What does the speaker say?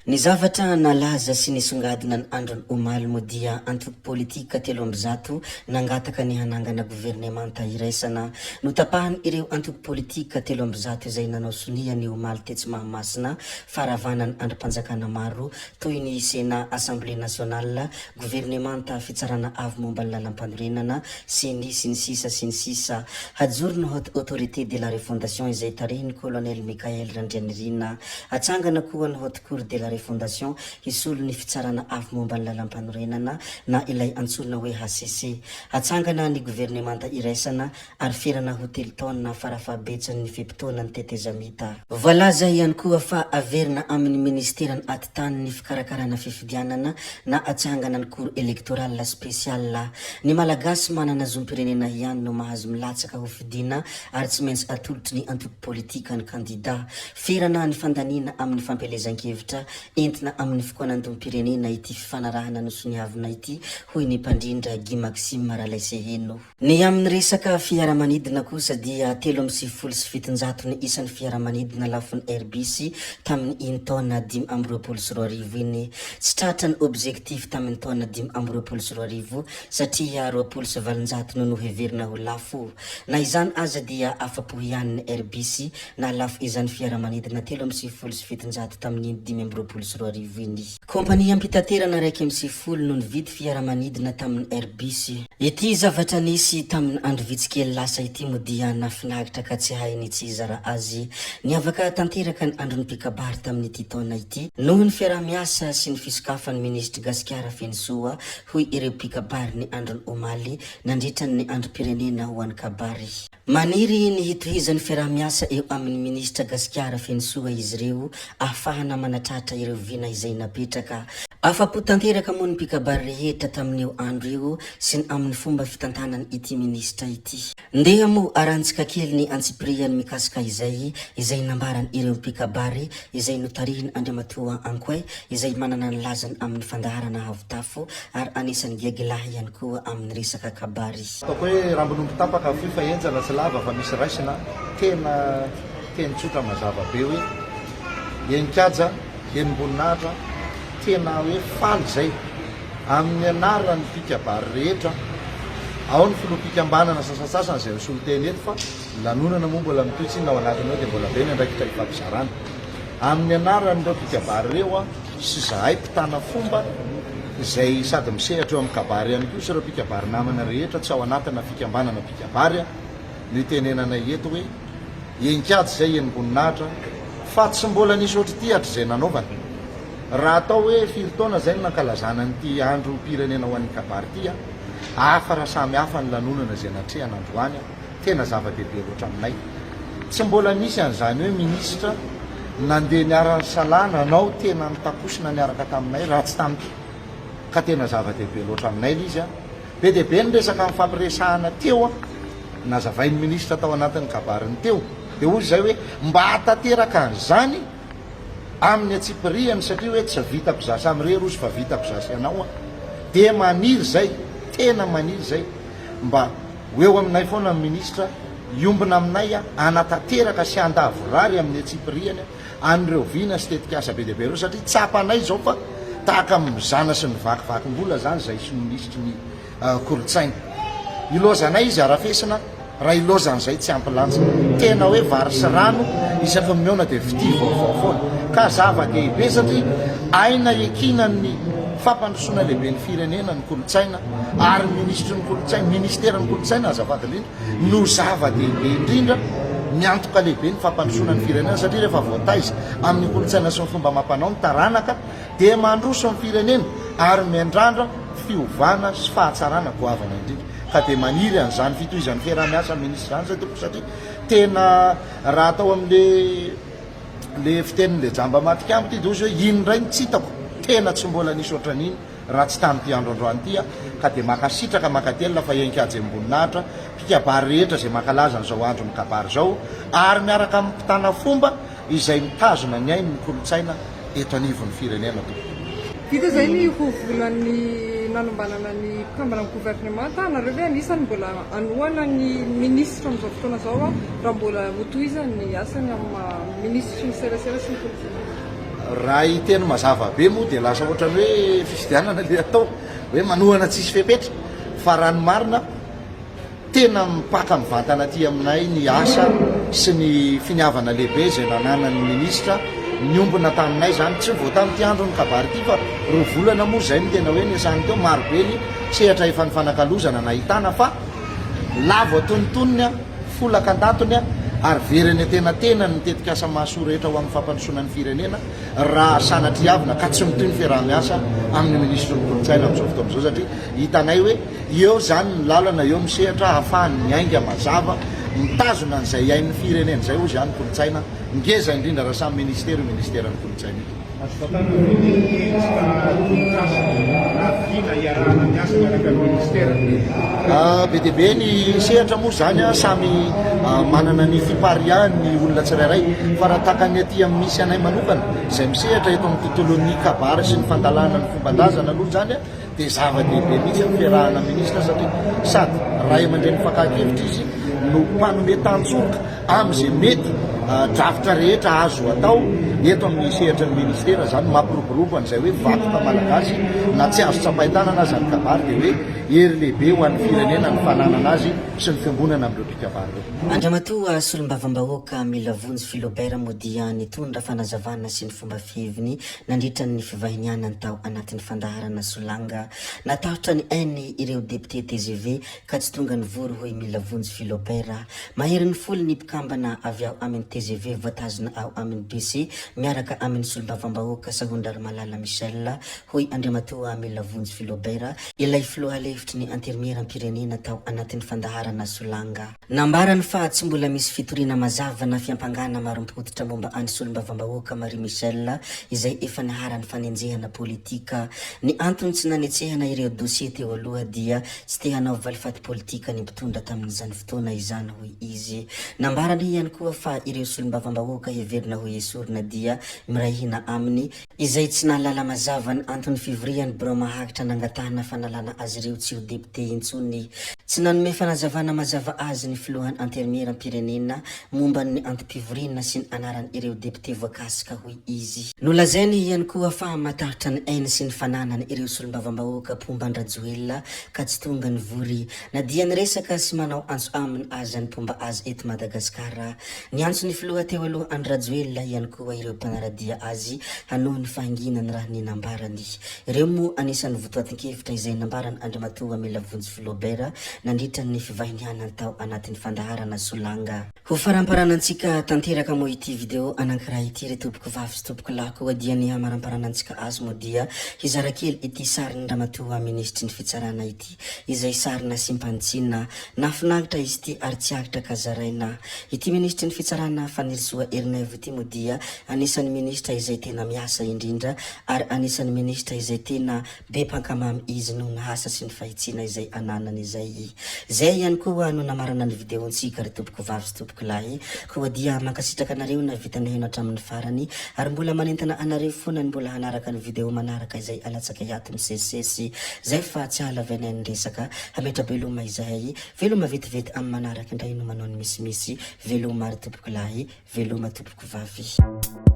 Ny zavatra nalaza sy nisongadina ny andron'ny omaly moa dia antoko politika 103 nangataka ny hanangana governemanta iraisana. Notapahany ireo antoko politika 103 izay nanao sonia ny omaly tetsy Mahamasina faharavana ny andrim-panjakana maro toy ny Sénat, Assemblée nationale, governemanta, fitsarana avo momba ny lalampanorenana, Ceni, sy ny sisa sy ny sisa Hajoro ny Haute Autorité de la Refondation izay tarihin'ny Colonel Michaël Randrianirina. Hatsangana koa ny Haute Cour de la Refondation hisolo ny Fitsarana Avo momba ny Lalampanorenana na ilay antsoina hoe hcc. Hatsangana ny governemanta iraisana ary ferana ho telo taona farafahabetsany ny fe-potoanan'ny tetezamita. Voalaza ihany koa fa averina amin'ny minisiteran'ny Atitany ny fikarakarana fifidianana na atsangana ny Cour électorale spéciale. Ny Malagasy manana zom-pirenena ihany no mahazo milatsaka ho fidiana ary tsy maintsy atolotry ny antoko politika ny kandida. Ferana ny fandaniana amin'ny fampielezan-kevitra entina amin'ny fikoanandoham-pirenena ity fifanarahana nosoniavina ity, hoy ny mpandrindra Guy Maxime Ralaiseheno. Ny amin'ny resaka fiaramanidina kosa dia 793 ny isan'ny fiaramanidina lafon'ny Airbus tamin'ny iny taona 2025 iny. Tsy tratra ny objectif tamin'ny taona 2025 satria 820 no noheverina ho lafo. Na izany aza dia afa-po ihany ny Airbus na lafo izany fiaramanidina 793 tamin'iny 2025 iny. Kompaniam-pitaterana 91 no nividy fiaramanidina tamin'ny Airbus. Ity zavatra nisy tamin'ny andro vitsy kely lasa ity moa dia nahafinaritra ka tsy hay ny tsy hizara azy. Niavaka tanteraka ny andron'ny mpikabary tamin'ity taona ity noho ny fiaraha-miasa sy ny fisokafan'ny minisitry Gasikara Fenosoa, hoy ireo mpikabary ny andron'ny omaly nandritra ny androm-pirenena ho an'ny kabary. Maniry ny hitohizan'ny fiaraha-miasa eo amin'ny minisitra Gasikara Fenosoa izy ireo ahafahana manatratra ireo vina izay napetraka. Afa-po tanteraka moa ny mpikabary rehetra tamin'io andro io sy ny amin'ny fomba fitantanany ity minisitra ity. Ndeha moa arantsika kely ny antsipiriany mikasika izay izay nambaran ireo mpikabary izay notarihin Andriamatoa Ankoay izay manana ny lazany amin'ny fandaharana Havotafo ary anisan'ny gaigilahy ihany koa amin'ny resaka kabary. Ataoko hoe rambon'omby tapaka fohy fa henjana tsy lava fa misy raisina, tena teny tsotra mazava be hoe henin-kaja, henim-boninahitra, tena hoe faly izay amin'ny anaran'ny mpikabary rehetra, ao ny filoham-pikambanana sasantsasany izay misolo tena eto fa lanonana moa mbola mitohy tsinona ao anatiny ao dia mbola be ny andraikitra hifampizarana. Amin'ny anaran'ireo mpikabary ireo aho sy izahay mpitana fomba izay sady misehatra eo amin'ny kabary ihany koa sy ireo mpikabary namana rehetra tsy ao anatina fikambanana mpikabary no itenenanay eto hoe henin-kajy izay henim-boninahitra fa tsy mbola nisy ohatr'ity hatrizay nanaovana. Raha atao hoe firy taona izay no nankalazana an'ity androm-pirenena ho an'ny kabary ity, hafa raha samy hafa ny lanonana izay natrehana androany. Tena zava-dehibe loatra aminay. Tsy mbola nisy an'izany hoe minisitra nandeha niara-nisalahy nanao tena nitakosina niaraka taminay raha tsy tamin'ity. Ka tena zava-dehibe loatra aminay ilay izy an. Be dia be ny resaka nifampiresahana teo an, nazavain'ny minisitra tao anatin'ny kabariny teo. Dia hoy izahay hoe mba hahatanteraka an'izany amin'ny antsipirihany satria hoe tsy vitako izaho samirery hozy fa vitako izaho sy ianao an. Dia maniry izay, tena maniry izay mba Ho eo aminay foana ny minisitra, hiombona aminay hanatanteraka sy handavorary amin'ny antsipiriany an'ireo vina sy tetikasa be dia be ireo satria tsapanay izao fa tahaka ny mizana sy ny vakivakim-bola izany izay sy minisitry ny kolontsaina. Ilaozanay izy harafesina raha ilaozan'izay tsy ampy lanja. Tena hoe vary sy rano isaky ny mihaona dia fitia vaovao foana. Ka zava-dehibe satria aina iankinan'ny fampandrosoana lehibe ny firenena ny kolontsaina. ary ny minisitry ny kolontsaina, ministeran'ny kolontsaina azafady indrindra, no zava-dehibe indrindra, miantoka lehibe ny fampandrosoana ny firenena satria rehefa voataiza amin'ny kolontsaina sy ny fomba amam-panao ny taranaka dia mandroso ny firenena ary miandrandra fiovana sy fahatsarana goavana indrindra ka dia maniry an'izany fitohizan'ny fiaraha-miasa amin'ny minisitra izany izay tompoko satria tena raha atao amin'le le fitenin'le jamba maty kambo ity dia hozy hoe iny indray no tsy hitako, tena tsy mbola nisy ohatran'iny. raha tsy tamin'ity andro androany ity aho ka dia mankasitraka mankatelina fa henin-kaja am-boninahitra mpikabary rehetra izay mankalaza an'izao andro mikabary izao ary miaraka amin'ny mpitana fomba izay mitazona ny ainy ny kolontsaina eto anivon'ny firenena tompoko. Vita izay ny roa volan'ny nanombanana ny mpikambana amin'ny governemanta, nareo ve anisany mbola hanohana ny minisitra amin'izao fotoana izao raha mbola hotohizany ny asany amin'ny maha minisitry ny serasera sy ny kolontsaina? Raha hiteny mazava be moa dia lasa ohatran'ny hoe fifidianana ilay atao, hoe manohana tsisy fepetra, fa raha ny marina tena mipaka mivantana aty aminay ny asa sy ny finiavana lehibe izay nananan'ny minisitra niombona taminay izany, tsy vao tamin'ity andron'ny kabary ity fa roa volana moa izay no tena hoe niasany teo, maro be ny sehatra efa nifanakalozana nahitana fa lavo antonontonony Folaka an-datony ary very any an-tenatenany ny tetikasa mahasoa rehetra ho amin'ny fampandrosoana ny firenena raha sanatriavina ka tsy mitohy ny fiaraha-miasa amin'ny minisitry ny kolontsaina amin'izao fotoana izao satria hitanay hoe eo izany ny lalana, eo ny sehatra ahafahany miainga mazava mitazona an'izay hain'ny firenena izay hozy ny kolontsaina ngeza indrindra raha samy minisitera io minisiteran'ny kolontsaina io. Azo tantanana ve ny endrika tolotr'asa na vina iarahana miasa miaraka amin'ny ministera? Be dia be ny sehatra moa izany, samy manana ny fipariahany ny olona tsirairay fa raha tahaka ny aty amin'ny misy anay manokana izay misehatra eto amin'ny tontolon'ny kabary sy ny fandalana ny fomban-drazana aloha izany dia zava-dehibe mihitsy ny fiarahana minisitra satria sady ray aman-dreny fakan-kevitra izy no mpanome tantsoroka amin'izay mety drafitra rehetra azo atao eto amin'ny sehatry ny ministera izany mampiroborobo an'izay hoe vakoka malagasy na tsy azo tsapain-tanana aza ny kabary dia hoe hery lehibe ho an'ny firenena ny fananana azy sy ny fiombonana amin'ireo mpikabary ireo. Andriamatoa Solombavambahoaka Milavonjy Philobert moa dia nitondra fanazavana sy ny fomba fiheviny nandritra ny fivahinianany tao anatin'ny fandaharana Solanga. Natahotra ny ainy ireo depiote tgv ka tsy tonga nivory hoy Milavonjy Philobert. Maherin'ny folo ny mpikambana avy ao amin'ny tgv voatazona ao amin'ny BC miaraka amin'ny solombavambahoaka Sahondrarimalala Michel hoy Andriamatoa Milavonjy Philobert, ilay filoha lefitry ny Anterimieram-pirenena tao anatin'ny fandaharana Solanga. Nambarany fa tsy mbola misy fitoriana mazava na fiampangana marim-pototra momba an'i solombavambahoaka Marie Michelle izay efa niharan'ny fanenjehana politika. Ny antony tsy nanetsehana ireo dosie teo aloha dia tsy te hanao valifaty politika ny mpitondra tamin'izany fotoana izany, hoy izy. Nambarany ihany koa fa ireo solombavambahoaka heverina ho esorina dia miray hina aminy, izay tsy nahalala mazava ny anton'ny fivorian'ny birao maharitra nangatahana fanalana azy ireo tsy ho depiote intsony. Tsy nanome fanazavana mazava azy ny filohan'ny Antenimierampirenena momba ny antom-pivoriana sy ny anaran'ireo depiote voakasika, hoy izy. Nolazainy ihany koa fa matahotra ny ainy sy ny fananany ireo solombavambahoaka mpomba an-dRajoelina ka tsy tonga nivory na dia niresaka sy manao antso aminy aza ny mpomba azy eto Madagasikara. Niantso ny filoha teo aloha Andry Rajoelina ihany koa ireo mpanara-dia azy hanohy ny fahanginany raha ny nambarany. Ireo moa anisan'ny votoatin-kevitra izay nambaran' Andriamatoa Milavonjy Flobert nandritra ny fivahinianany tao anatin'ny fandaharana Solanga. Ho faramparanantsika tanteraka moa ity video anankiray ity ry tompoko vavy sy tompoko lahy koa dia ny hamaramparanantsika azy moa dia hizara kely ity sarin'ny ramatoa minisitry ny fitsarana ity izay sary nasiam-panitsiana. Nahafinaritra izy ity ary tsy aritra ka zaraina. Ity minisitry ny fitsarana Fanirisoa Ernaivo ity moa dia anisan'ny minisitra izay tena miasa indrindra ary anisan'ny minisitra izay tena be mpankamamy izy noho ny asa sy ny fahitsiana izay ananany izay. Izay ihany koa no namarana ny video-ntsika ry tompoko vavy sy tompoko lahy. Koa dia mankasitraka anareo nahavita nihaino hatramin'ny farany ary mbola manentana anareo foana ny mbola hanaraka ny video manaraka izay alatsakay ato misesisesy zay fa tsy ahalavainay ny resaka. Hametra-beloma izahay. Veloma vetivety amin'ny manaraka indray no manao ny misimisy. Veloma ry tompoko lahy. Veloma tompoko vavy.